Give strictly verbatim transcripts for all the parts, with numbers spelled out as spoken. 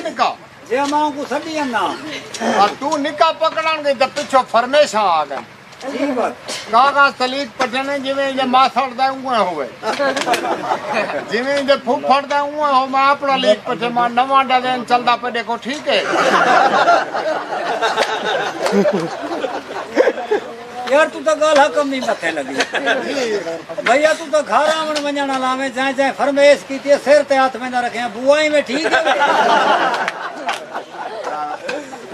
نکاح۔ جے ماں کوں سݙی انا۔ اور توں نکاح پکڑݨ گئی تے پچھوں فرمیشاں آ ڳئن۔ ٹھیک ہے۔ کاغذ تے لکھ پٹھے نے، جیویں جے ماسڑ دا اونویں ہووے۔ جیویں جے پھپھڑ دا اونویں ہو، میں اپݨا لکھ پٹھے، میں نواں ڈیزائن چلدا پئے، ݙیکھو، ٹھیک ہے؟ یار، توں تاں ڳالھاں کم ہی متھے لڳی۔ بھیا، توں تاں گھر آوݨ ونڄݨ آلا ویں، جئیں جئیں فرمیش کیتی ہے، سر تے ہتھ ویندا رکھیں، بوا ایویں ٹھیک ہے؟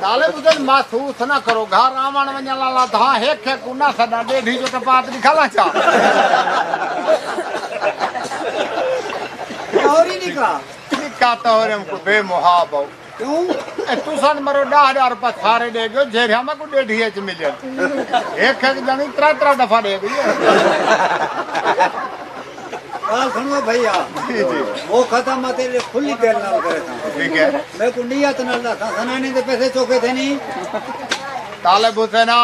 نالے ٻدھن، محسوس نہ کرو، گھر آوݨ ونڄݨ آلا تھاں ہک ہک کوں نہ سݙاں، ݙیڈھی جو ٹپا تے ݙکھالاں چا۔ اور ہی نکاح۔ نکاح تو ہو رہے ہم کو بے محاب ہو۔ کیوں؟ اے تساں مرو ݙاہ ہزار روپے سارے ݙے ڳیو، جیڑھے میکوں ݙیڈھی اچ ملے۔ ہک ہک ڄݨی ترے ترے دفعہ ݙے ڳئی ہے۔ ڳالھ سݨو بھیا۔ جی، جی۔ موقع تاں میں تیݙے کھلی دل نال کرے تھا۔ ٹھیک ہے۔ میکوں نیت نال ݙسا، سنانے دے پیسے چوکے تھے نہیں۔ طالب حسینا،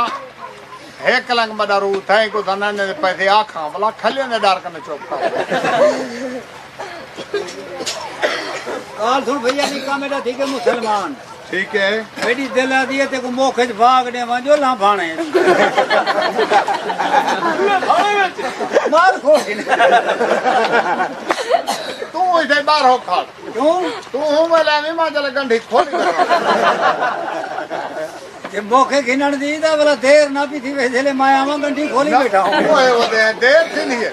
ہک لنگ مݙا روح تھئیں کوں سنانے دے پیسے آکھاں، ولا کھلے نے ݙر کنے چپ کر۔ ڳالھ سݨ بھیا، نکاح میݙا تھی ڳئے مسلمان۔ ٹھیک ہے۔ میݙی دل آہدی ہے تیکوں مکھ اچ بھاگ ݙیواں جو لانبھاݨے۔ مار کھوڑ۔ توں اتھے ٻاہرو کھڑ۔ کیوں؟ توں ہوں میں لیویں، میں چلے گنڈھی کھولی۔ جے مکھ گھنݨ دی تاں ولا دیر نہ پئی تھی، ویسے لے میں آواں گنڈھی کھولی بیٹھا ہوں۔ اوئے، اوئے، دیر تھی نہیں ہے۔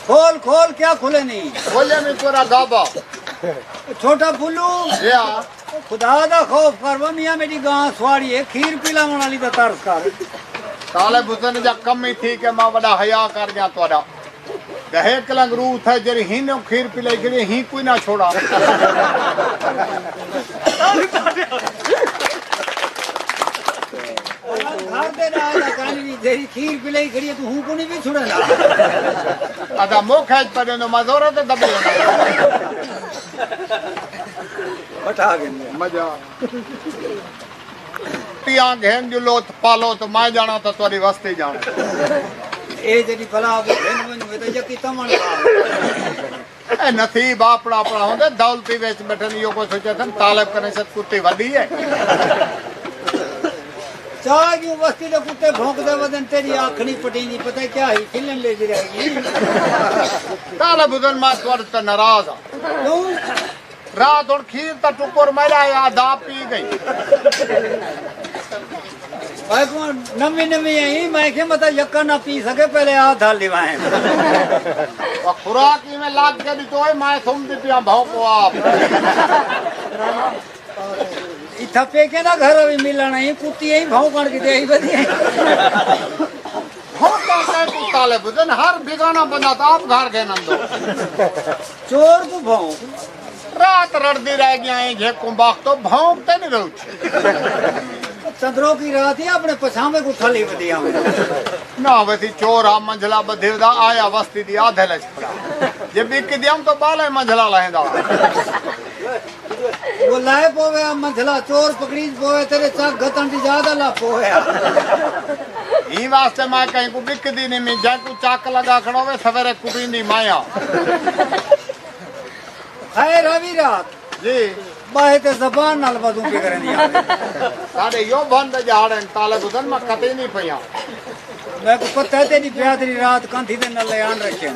کھول، کھول، کیا کھلے نہیں؟ کھولے میں تیرا گابا۔ چھوٹا پھلو۔ جی ہاں۔ خدا دا خوف کر، وہ میاں میری گاں سواڑی ہے، کھیر پلاوݨ والی دا ترس کر۔ طالب حسین جا کمی تھی کہ میں وݙا حیا کر ڳیا تہاݙا۔ تے ہک لنگ روح تھئے جیڑھی ہی نوں کھیر پلائی کھڑی، ہی کوئی نہ چھوڑا۔ گھر دے نال دا کانی وی جیڑھی کھیر پلائی کھڑی ہے، توں ہوں کوں نہیں وی چھڑیندا۔ ادا مکھ اچ پڑے نو مزورا تے دبے ہونا۔ بٹھا گھن۔ مزہ۔ ٹیاں گھن جو لوت پالو تو میں جانا تو تیری وستی جانا۔ اے جیڑھی بلا کو گھن ونجو، اے تو یکی تمن کا۔ اے نصیب اپݨا اپݨا ہوندے، دولتی وچ ٻیٹھے، ایہو کوئی سوچے تھن طالب کنے شت کتی وݙی ہے۔ چا کیوں وستی دے کتے بھونکدے ودن، تیری اکھ نہیں پٹیندی، پتہ کیا ہی کھلن لے دی رہ ڳئی۔ طالب حسین، میں تہاݙے تے ناراض ہاں۔ کیوں؟ رات ہݨ کھیر تاں ٹکر میݙا ہے، آدھا پی ڳئی۔ میں کوں نویں نویں آئی، میں کہیا متاں یکا نہ پی سڳے، پہلے آدھا لیوائیں۔ او خوراک ایویں لڳ کے ݙتو ہے، میں سمدی پیاں بھونکو آپ۔ اتھاں پیکیں دا گھر وی ملݨ آئی، کتی آئی بھونکݨ کیتے آئی ودی آئی۔ بھونکݨ کہیں کوں طالب حسین، ہر بیگانہ بندہ تاں آپ گھر گھن آندو۔ چور کوں بھونک۔ رات رڑدی رہ ڳیا ہیں، جے کوں بخت تو بھونک تے نہیں روچ۔ چندرو کی رات ہی اپݨے پچھاویں کوں ٹھلی ودی آویں۔ نہ ویسی چور آ منجھلا ٻدھے دا، آیا وستی دی آدھے لچ کھڑا۔ جے ٻک ڳیاں تو ٻالے منجھلا لہیندا۔ وہ لائے پووے آ منجھلا، چور پکڑی پووے، تیرے چک گھتن دی زیادہ لا پووے آ۔ ایں واسطے میں کہیں کوں ٻکدی نہیں، میں جے کوں چک لڳا کھڑا ہووے، سویرے کٹیندی میں آ۔ خیر ہوی رات۔ جی۔ ٻاہے تے زبان نال وضو پیا کریندی آوے۔ ساݙے یو بند جاڑن طالب حسین، میں کتے نہیں پیاں۔ میکوں پتہ ہے تیݙی برادری رات کندھی دے نلے آن رکھے۔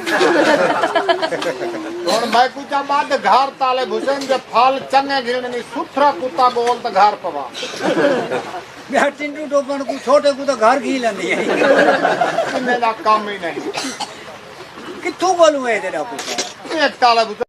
ہݨ میکوں چا ٻدھ، گھر طالب حسین دے پھل چنڳے گھنݨ نہیں، ستھرا کتا ڳول تے گھر پوا۔ ٻیا ٹنڈو ٹوپݨ کوں، چھوٹے کوں تاں گھر گھن لیندی ہے۔ انہیں دا کم ہی نہیں۔ کتھوں ڳولوں ہے تیݙا کتا؟ ایک طالب حسین